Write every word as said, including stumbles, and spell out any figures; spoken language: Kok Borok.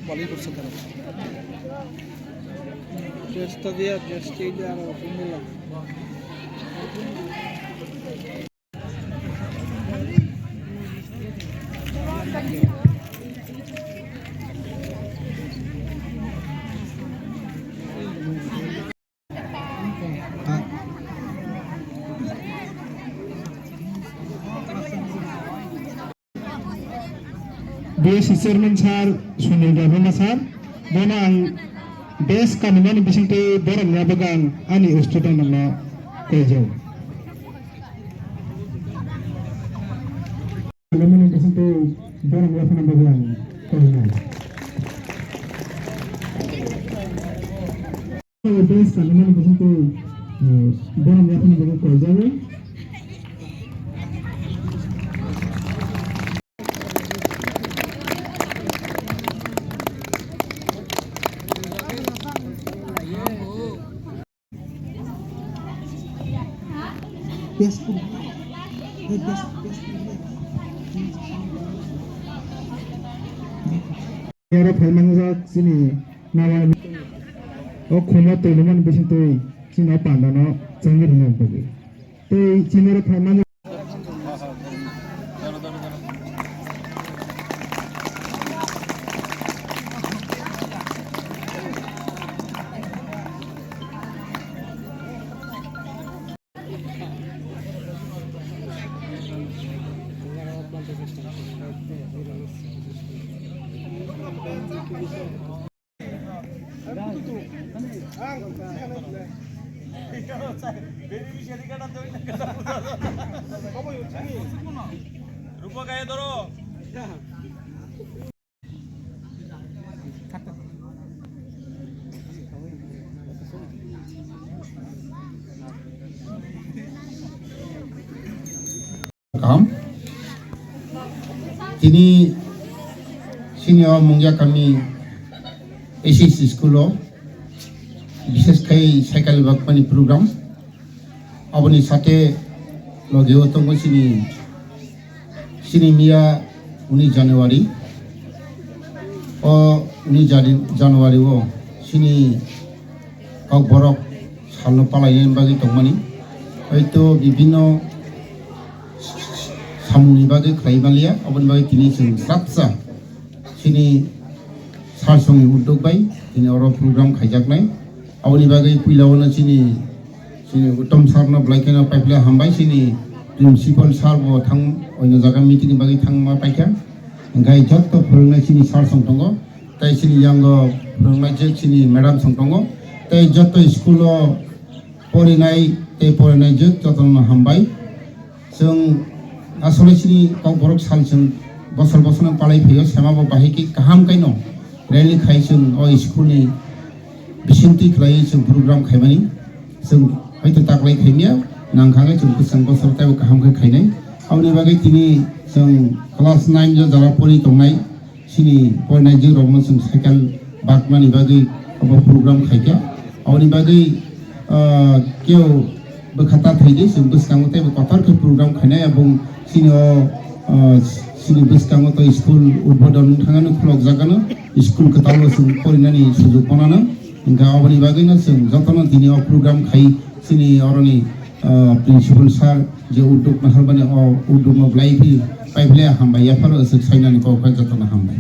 Bollywood se tara. Dress ta diya, dress change aro pindila. B S C chairman sir Sunil Debbarma sir, bono ang best kanimani bisingtwi borokni bagwi ang ani student rokno koi jago. Kanimani bisingtwi borokni bagwi ang koi jago. Best kanimani bisingtwi, eh, borok yaphani bagwi koijago. Best, best, best. Oro phaimani jak chini nalai o khuma twi limani bising twi chini o panda no chengwi rwna bagwi. Tei chini oro phaimani Rupa kaya doro. Kaham. Tini sini o Mungia kami S S C school o, bishes khai cycle bakmani program. Aboni sate loge o tongo chini, chini miya uni January. O uni Jani-, January o chini Kokborok salno palainani bagwi tongmani. Hoito bibinno samungni bagwi khlai manliya, aboni bagwi tini chwng swrapsa chini sir songni uddog bai tini oro program khaijaknai. Aboni bagwi puila o no chini, chini Uttom sir no belai kheno paiphle hambai, chini principal sir bo thang oino jaga meeting ni bagwi thangma paikha. Hingkhai jotto phwrwngnai chini sir song tongo, tei chini yango phwrwngnai je chini madam song tongo, tei jotto school o porinai tei porinai je jotono hambai. Chwng asole chini Kokborok sal chwng bosor bosor no palai phaio, sema bo bahai khe kaham khe no rally khai chwng o school ni bisingtwi khlaiwi chwng program khaimani. Chwng hoito taklai khaimya, nangkha khe chwng bwsang bosor teibo kaham khe khainai. Aboni bagwi tini chwng class nine o jara pori tongnai. Chini porinai jwk rokno chwng cycle baknani bagwi abo program khaikha. Aboni bagwi, ah, keo bwkha ta thaidi, chwng bwskango teibo kotor khe program khainai, abo chini o, ah, chini bwskango to school udbodon wngthangano khulokjakgano, school kwtalbo chwng porinani sujuk manano. Hwnkhe aboni bagwino chwng jotono tini o program khai chini oroni, ah, principal sir je uddog naharmani o uddogno belai khe paiphle hambai yapharo aswk sainani kok kha jotono hambai.